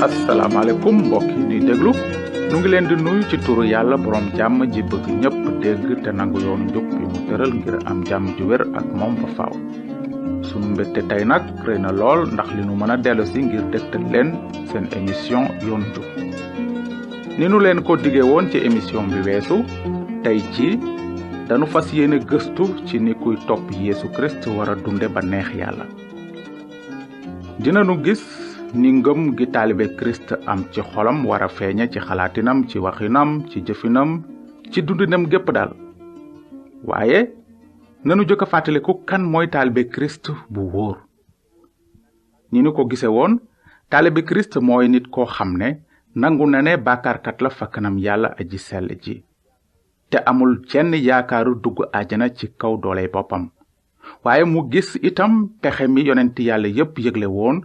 asalaamaaleykum mbokk yi ñuy déglu nu ngi leen di nuyu ci turu yàlla borom jàmm ji bëgg ñëpp dégg te nangu yoonu njub bi mu tëral ngir am jàmm ju wér ak moom ba faaw. sunu mbégte tey nag rëy na lool ndax li nu mën a dellu si ngir dégtal leen seen émission yoonu njub. ni nu leen ko digee woon ci émission bi weesu tey ci danu fas yéene gëstu ci ni kuy topp Yeesu Kirist war a dunde ba neex yàlla. dinanu gis ni ngëm gi taalibe Kirist am ci xolam war a feeñe ci xalaatinam, ci waxinam, ci jëfinam, ci dundinam gépp daal. waaye nanu jëkk a fàttaliku kan mooy taalibe Kirist bu wóor. ni nu ko gise woon taalibe Kirist mooy nit koo xam ne nangu na ne bàkkaarkat la fa kanam yàlla aji sell ji te amul jenn yaakaaru dugg àjjana ci kaw dooley boppam. waaye mu gis itam pexe mi yonent yàlla yépp yëgle woon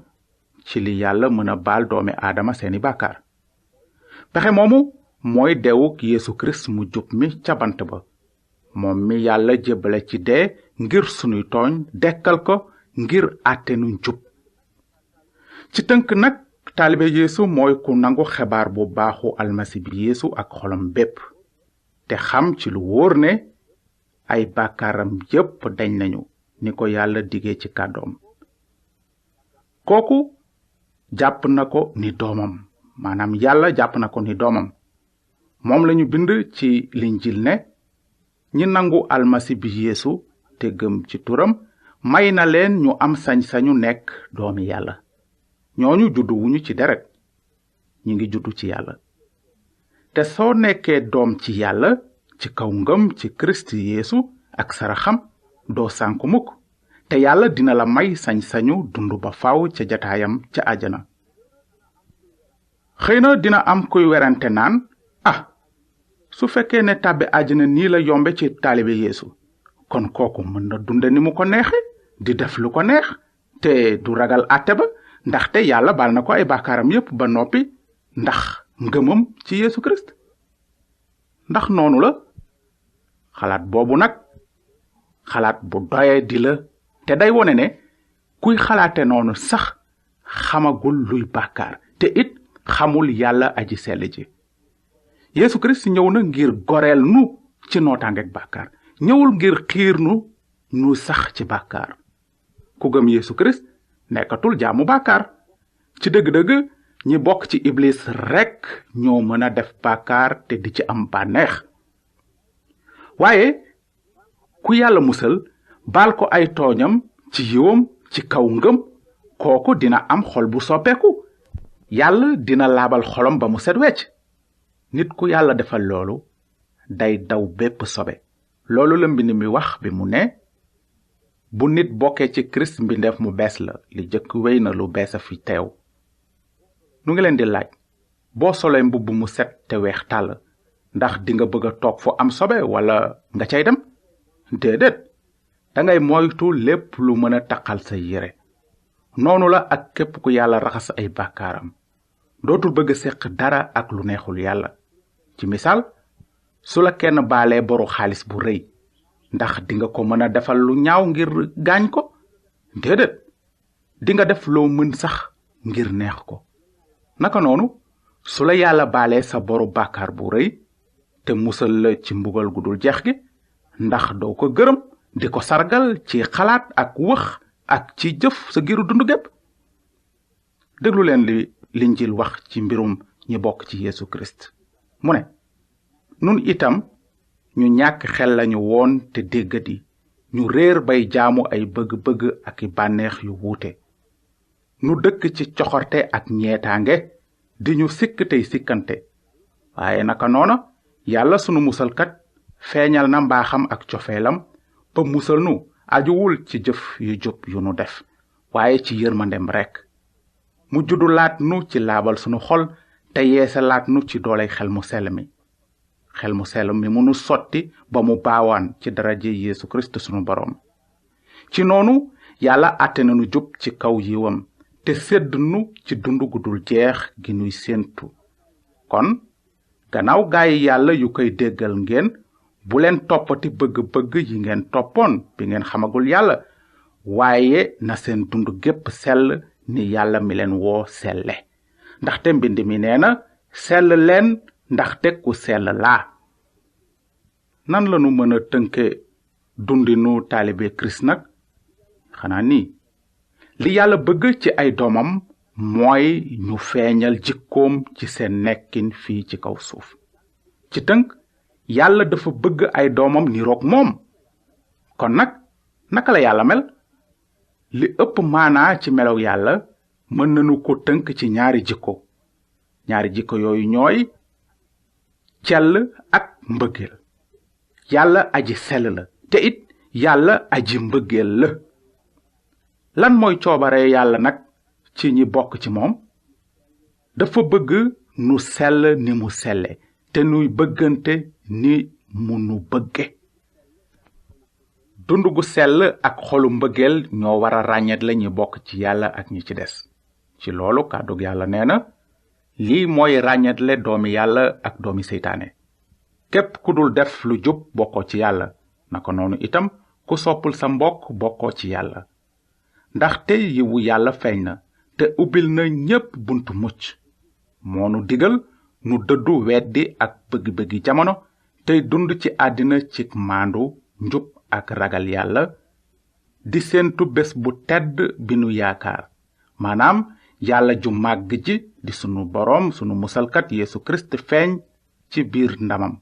ci li yàlla mën a baal doomi aadama seeni bàkkaar. pexe moomu mooy deewuk Yeesu Kirist mu jub mi ca bant ba, moom mi yàlla jébbale ci dee ngir sunuy tooñ, dekkal ko ngir àtte nu njub. ci tënk nag taalibe Yeesu mooy ku nangu xebaar bu baaxu almasi bi Yeesu ak xolam bépp te xam ci lu wóor ne ay bàkkaaram yépp dañ nañu ni ko yàlla digee ci kàddoom. kooku jàpp na ko ni doomam, maanaam yàlla jàpp na ko ni doomam. moom lañu bind ci linjil ne ñi nangu almasi bi Yeesu te gëm ci turam may na leen ñu am sañ-sañu nekk doomi yàlla. ñooñu juddu wuñu ci deret, ñi ngi juddu ci yàlla. te soo nekkee doom ci yàlla ci kaw ngëm ci Kirist Yeesu ak saraxam doo sànku mukk, te yàlla dina la may sañ-sañu dund ba faaw ca jataayam ca àjjana. xëy na dina am kuy werante naan su fekkee ne tàbbi àjjana nii la yombe ci taalibe Yeesu kon kooku mën na dunde ni mu ko neexe di def lu ko neex te du ragal àtte ba, ndaxte yàlla baal na ko ay bàkkaaram yépp ba noppi ndax ngëmam ci Yeesu Kirist. ndax noonu la? xalaat boobu nag xalaat bu doye di la te day wone ne kuy xalaate noonu sax xamagul luy bàkkaar te it xamul yàlla aji sell ji. Yeesu Kirist ñëw na ngir goreel nu ci nootaangeeg bàkkaar, ñëwul ngir xiir nu sax ci bàkkaar. ku gëm Yeesu Kirist nekkatul jaamu bàkkaar. ci dëgg-dëgg ñi bokk ci iblis rekk ñoo mën a def bàkkaar te di ci am bànneex. waaye ku yàlla musal baal ko ay tooñam ci yiwam ci kaw ngëm, kooku dina am xol bu soppeeku. yàlla dina laabal xolam ba mu set wecc. nit ku yàlla defal loolu day daw bépp sobe. loolu la mbind mi wax bi mu ne bu nit bokkee ci Kirist mbindeef mu bees la, li jëkk wéy na lu bees a fi teew. nu ngi leen di laaj, boo solee mbubb mu set te weex tàll ndax dinga bëgg a toog fu am sobe wala nga cay dem? déedéet, dangay moytu lépp lu mën a taqal sa yére. noonu la ak képp ku yàlla raxas ay bàkkaaram dootul bëgg séq dara ak lu neexul yàlla. ci misaal, su la kenn baalee boru xaalis bu rëy ndax dinga ko mën a defal lu ñaaw ngir gaañ ko? déedéet, dinga def loo mën sax ngir neex ko. naka noonu su la yàlla baalee sa boru bàkkaar bu rëy te musal la ci mbugal gu dul jeex gi, ndax doo ko gërëm di ko sargal ci xalaat ak wax ak ci jëf sa giru dund gépp? déglu leen li linjil wax ci mbirum ñi bokk ci Yeesu Kirist. mu ne nun itam ñu ñàkk xel lañu woon te déggadi, ñu réer bay jaamu ay bëgg-bëgg ak i bànneex yu wuute. nu dëkk ci coxorte ak ñeetaange di ñu sikk tey sikkante. waaye naka noona yàlla sunu musalkat feeñal na mbaaxam ak cofeelam ba musal nu ajuwul ci jëf yu jub yu nu def, waaye ci yërmandem rekk. mu juddulaat nu ci laabal sunu xol te yeesalaat nu ci dooley xel mu sell mi. xel mu sell mi mu nu sotti ba mu baawaan ci daraje Yeesu Kirist sunu boroom. ci noonu yàlla àtte na nu jub ci kaw yiwam te sedd nu ci dund gu dul jeex gi nuy séentu. kon gannaaw gaay yàlla yu koy déggal ngeen, bu leen toppati bëgg-bëgg yi ngeen toppoon bi ngeen xamagul yàlla, waaye na seen dund gépp sell ni yàlla mi leen woo selle. ndaxte mbind mi nee na sell leen ndaxte ku sell laa. nan lanu mën a tënke dundinu taalibe Kirist nag? xanaa nii li yàlla bëgg ci ay doomam mooy ñu feeñal jikkoom ci seen nekkin fii ci kaw suuf. ci tënk yàlla dafa bëgg ay doomam niroog moom. kon nag naka la yàlla mel? li ëpp maanaa ci melow yàlla mën nanu ko tënk ci ñaari jikko yooyu ñooy cell ak mbëggeel. yàlla aji sell la te it yàlla aji mbëggeel la. lan mooy coobare yàlla nag ci ñi bokk ci moom? dafa bëgg nu sell ni mu selle te nuy bëggante ni mu nu bëgge. dund gu sell ak xolu mbëggeel ñoo war a ràññet la ñi bokk ci yàlla ak ñi ci des. ci loolu kàddug yàlla nee na lii mooy ràññetle doomi yàlla ak doomi seytaane. képp ku dul def lu jub bokkoo ci yàlla, naka noonu itam ku soppul sa mbokk bokkoo ci yàlla. ndaxte yiwu yàlla feeñ na te ubbil na ñépp buntu mucc. moonu digal nu dëddu weddi ak bëgg-bëggi jamono tey dund ci àddina ci maandu, njub ak ragal yàlla, di séentu bés bu tedd bi nu yaakaar, maanaam yàlla ju màgg ji di sunu boroom, sunu musalkat Yeesu Kirist feeñ ci biir ndamam.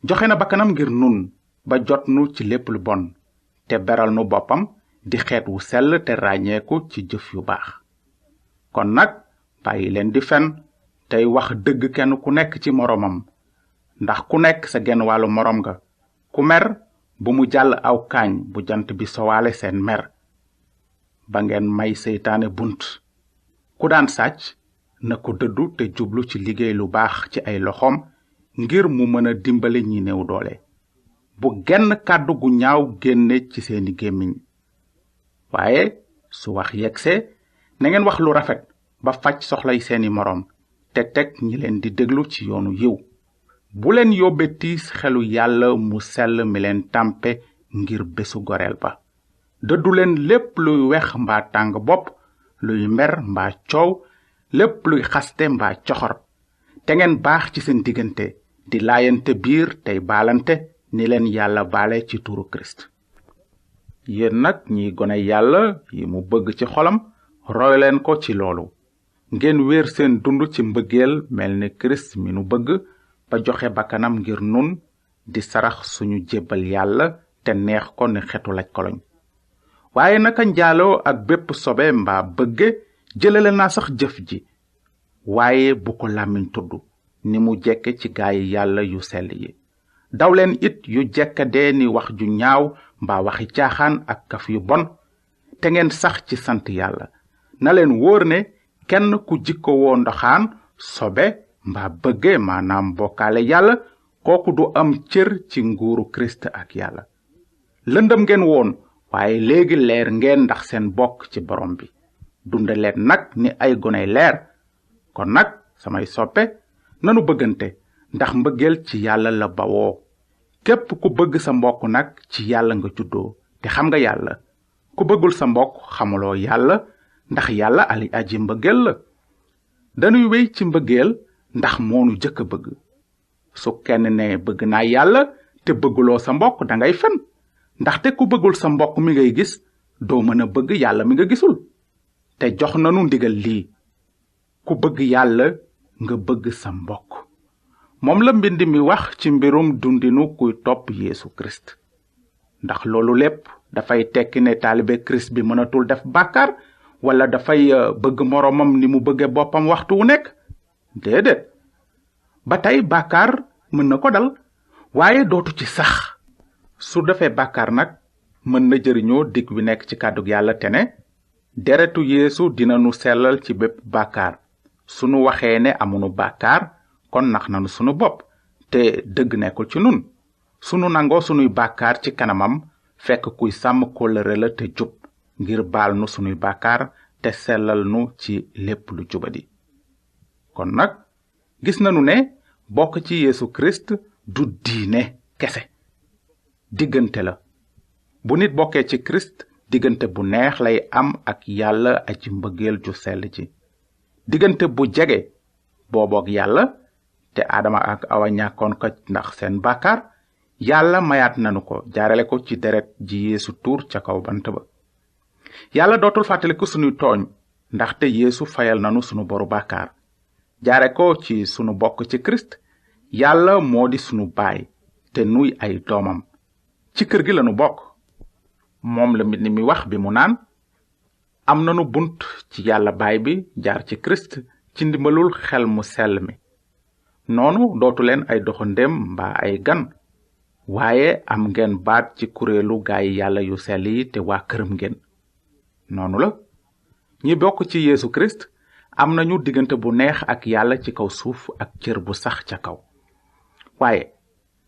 joxe na bakkanam ngir nun ba jot nu ci lépp lu bon te beral nu boppam di xeet wu sell te ràññeeku ci jëf yu baax. kon nag bàyyi leen di fen tey wax dëgg kenn ku nekk ci moroomam, ndax ku nekk sa genn wàllu moroom nga. ku mer bu mu jàll aw kaañ bu jant bi sowaale seen mer ba ngeen may seytaane bunt. ku daan sàcc na ko dëddu te jublu ci liggéey lu baax ci ay loxoom ngir mu mën a dimbale ñi néew doole. bu genn kàddu gu ñaaw génne ci seeni gémmiñ. waaye su wax yegsee na ngeen wax lu rafet ba faj soxlay seeni moroom te teg ñi leen di déglu ci yoonu yiw. bu leen yóbbe tiis xelu yàlla mu sell mi leen tàmpe ngir bésu goreel ba. dëddu leen lépp luy wex mbaa tàng bopp, luy mer mbaa coow, lépp luy xaste mbaa coxor. te ngeen baax ci seen diggante di laayante biir tey baalante ni leen yàlla baale ci turu Kirist. yéen nag ñiy gone yàlla yi mu bëgg ci xolam, roy leen ko ci loolu. ngeen wéer seen dund ci mbëggeel mel ni Kirist mi nu bëgg ba joxe bakkanam ngir nun, di sarax suñu jébbal yàlla te neex ko ni xetu laj koloñ. waaye naka njaaloo ak bépp sobe mbaa bëgge jëlale naa sax jëf ji, waaye bu ko làmmiñ tudd ni mu jekke ci gaayi yàlla yu sell yi. dawleen it yu jekkadee ni wax ju ñaaw mbaa waxi caaxaan ak kaf yu bon, te ngeen sax ci sant yàlla. na leen wóor ne kenn ku jikko woo ndoxaan, sobe mbaa bëgge maanaam bokkaale yàlla, kooku du am cër ci nguuru Kirist ak yàlla. lëndëm ngeen woon, waaye léegi leer ngeen ndax seen bokk ci borom bi. dunde leen nag ni ay goney leer. kon nag samay soppe, nanu bëggante ndax mbëggeel ci yàlla la bawoo. képp ku bëgg sa mbokk nag ci yàlla nga juddoo te xam nga yàlla. ku bëggul sa mbokk xamuloo yàlla, ndax yàlla aji mbëggeel la. dañuy wéy ci mbëggeel ndax moonu jëkk a bëgg. su kenn ne bëgg naa yàlla te bëgguloo sa mbokk dangay fen, ndaxte ku bëggul sa mbokk mi ngay gis doo mën a bëgg yàlla mi nga gisul. te jox nanu ndigal lii: ku bëgg yàlla nga bëgg sa mbokk. moom la mbind mi wax ci mbirum dundinu kuy topp Yeesu Kirist. ndax loolu lépp dafay tekki ne taalibe Kirist bi mënatul def bàkkaar, wala dafay bëgg moroomam ni mu bëgge boppam waxtu wu nekk? déedéet. ba tey bàkkaar mën na ko dal, waaye dootu ci sax. su defee bàkkaar nag mën na jëriñoo dig wi nekk ci kàddug yàlla te ne deretu Yeesu dina nu sellal ci bépp bàkkaar. sunu waxee ne amunu bàkkaar, kon nax nanu sunu bopp te dëgg nekkul ci nun. sunu nangoo sunuy bàkkaar ci kanamam, fekk kuy sàmm kóllëre la te jub, ngir baal nu sunuy bàkkaar te sellal nu ci lépp lu jubadi. kon nag gis nanu ne bokk ci Yeesu Kirist du diine kese, diggante la. bu nit bokkee ci Kirist, diggante bu neex lay am ak yàlla aji mbëggeel ju sell ji. diggante bu jege booboog yàlla te Adama ak Awa ñàkkoon ko ndax seen bàkkaar yàlla mayaat nanu ko jaarale ko ci deret ji Yeesu tuur ca kaw bant ba. yàlla dootul fàttaliku sunuy tooñ ndaxte Yeesu fayal nanu sunu boru bàkkaar jaare ko ci sunu bokk ci Kirist. yàlla moo di sunu baay te nuy ay doomam ci kër gi lanu bokk. moom la mbind mi wax bi mu naan am nanu bunt ci yàlla baay bi jaar ci Kirist ci ndimbalul xel mu sell mi. noonu dootu leen ay doxandéem mbaa ay gan waaye am ngeen baat ci kuréelu gaay yàlla yu sell yi te waa këram ngeen. noonu la ñi bokk ci Yeesu Kirist am nañu diggante bu neex ak yàlla ci kaw suuf ak cër bu sax ca kaw. waaye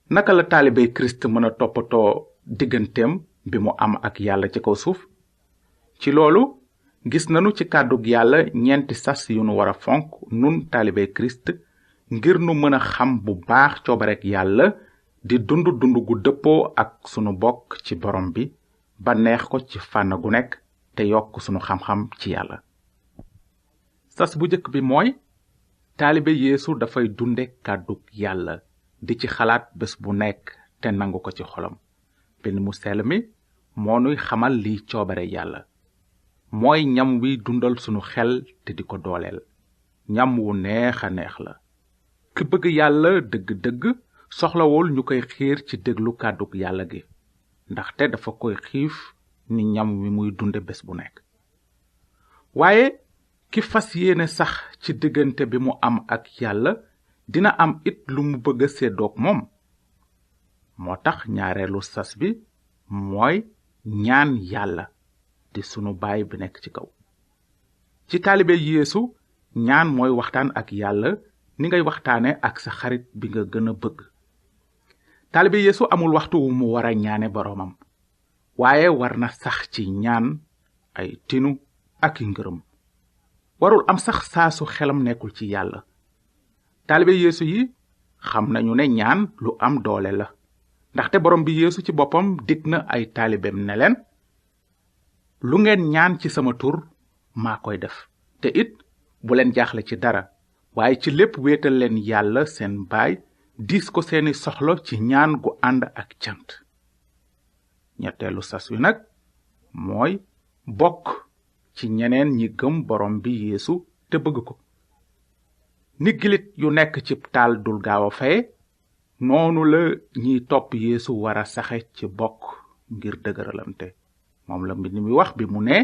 naka la taalibey Kirist mën a toppatoo digganteem bi mu am ak yàlla ci kaw suuf? ci loolu gis nanu ci kàddug yàlla ñeenti sas yu nu war a fonk nun taalibey Kirist ngir nu mën a xam bu baax coobarek yàlla di dund gu dëppoo ak sunu bokk ci borom bi ba neex ko ci fànn gu nekk te yokk sunu xam-xam ci yàlla. sas bu jëkk bi mooy taalibe Yeesu dafay dunde kàddug yàlla di ci xalaat bés bu nekk te nangu ko ci xolam. Mbind mu sell mi moo nuy xamal liy coobare yàlla. mooy ñam wi dundal sunu xel te di ko dooleel. ñam wu neex a neex la. ki bëgg yàlla dëgg-dëgg soxlawul ñu koy xiir ci déglu kàddug yàlla gi ndaxte dafa koy xiif ni ñam wi muy dunde bés bu nekk. waaye ki fas yéene sax ci diggante bi mu am ak yàlla dina am it lu mu bëgg a séddoog moom. moo tax ñaareelu sas bi mooy ñaan yàlla di sunu baay bi nekk ci kaw. ci taalibe Yeesu ñaan mooy waxtaan ak yàlla ni ngay waxtaane ak sa xarit bi nga gën a bëgg. taalibe Yeesu amul waxtu wu mu war a ñaane boroomam waaye war na sax ci ñaan ay tinu ak i ngërëm. warul am sax saa su xelam nekkul ci yàlla. taalibe Yeesu yi xam nañu ne ñaan lu am doole la ndaxte borom bi Yeesu ci boppam dig na ay taalibeem ne leen lu ngeen ñaan ci sama tur maa koy def te it bu leen jaaxle ci dara waaye ci lépp wéetal leen yàlla seen baay diis ko seeni soxla ci ñaan gu ànd ak cant. ñetteelu sas wi nag mooy bokk ci ñeneen ñi gëm borom bi Yeesu te bëgg ko. ni gilit yu nekk ci taal dul gaaw a faye noonu la ñiy topp Yeesu war a saxe ci bokk ngir dëgëralante. moom la mbind mi wax bi mu ne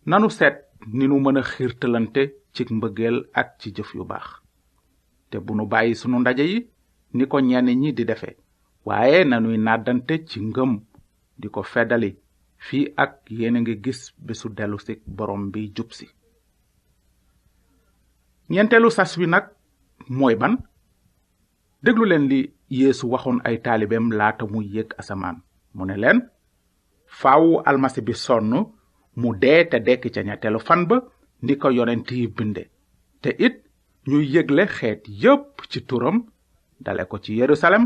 nanu seet ni nu mën a xiirtalante ci mbëggeel ak ci jëf yu baax te bu nu bàyyi sunu ndaje yi ni ko ñenn ñi di defe waaye nanuy nàddante ci ngëm di ko feddali fii ak yéen a ngi gis bésu dellusi borom bi jub si. ñeenteelu sas wi nag mooy ban? déglu leen li Yeesu waxoon ay taalibeem laata muy yéeg asamaan. mu ne leen faawu almasi bi sonn mu dee te dekki ca ñetteelu fan ba ni ko yonent yi binde te it ñuy yëgle xeet yépp ci turam dale ko ci Yerusalem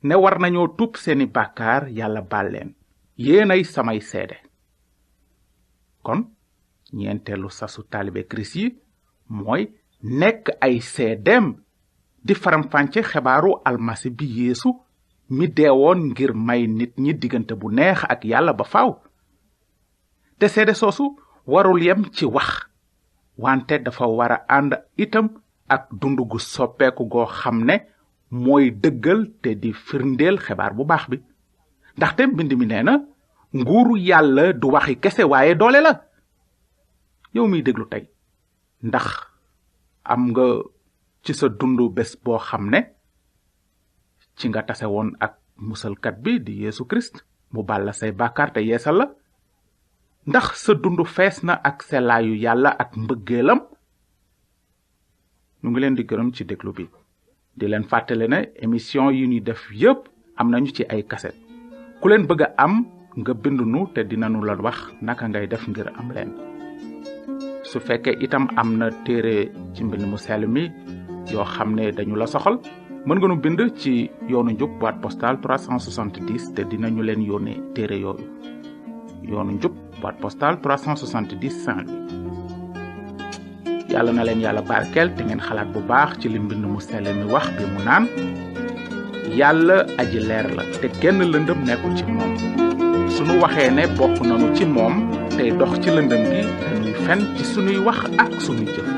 ne war nañoo tuub seeni bàkkaar yàlla baal leen yéenay samay seede. kon ñeenteelu sasu taalibe Kirist yi mooy nekk ay seedeem di faramfànce xebaaru almasi bi Yeesu mi deewoon ngir may nit ñi diggante bu neex ak yàlla ba faaw. te seede soosu warul yem ci wax wante dafa war a ànd itam ak dund gu soppeeku goo xam ne mooy dëggal te di firndeel xibaar bu baax bi ndaxte mbind mi nee na nguuru yàlla du waxi kese waaye doole la. yow miy déglu tey ndax am nga ci sa dundu bés boo xam ne ci nga tase woon ak musalkat bi di Yeesu Kirist mu baal la say bàkkaar te yeesal la? ndax sa dundu fees na ak selaayu yàlla ak mbëggeelam? ñu ngi leen di gërëm ci déglu bi di leen fàttale ne émission yi ñuy def yépp am nañu ci ay kaset ku leen bëgg a am nga bind nu te dinañu la wax naka ngay def ngir am leen. su fekkee itam am na téere ci mbind mu sell mi yoo xam ne dañu la soxal mën nga nu bind ci yoonu njub boîte postale 370 te dinañu leen yónnee téere yooyu. yoonu njub boîte postale 370 Saint-Louis. yàlla na leen yàlla barkeel te ngeen xalaat bu baax ci li mbind mu sell mi wax bi mu naan yàlla aji leer la te genn lëndëm nekkul ci moom sunu waxee ne bokk nanu ci moom tey dox ci lëndëm gi dañuy fen ci sunuy wax ak sunuy jëf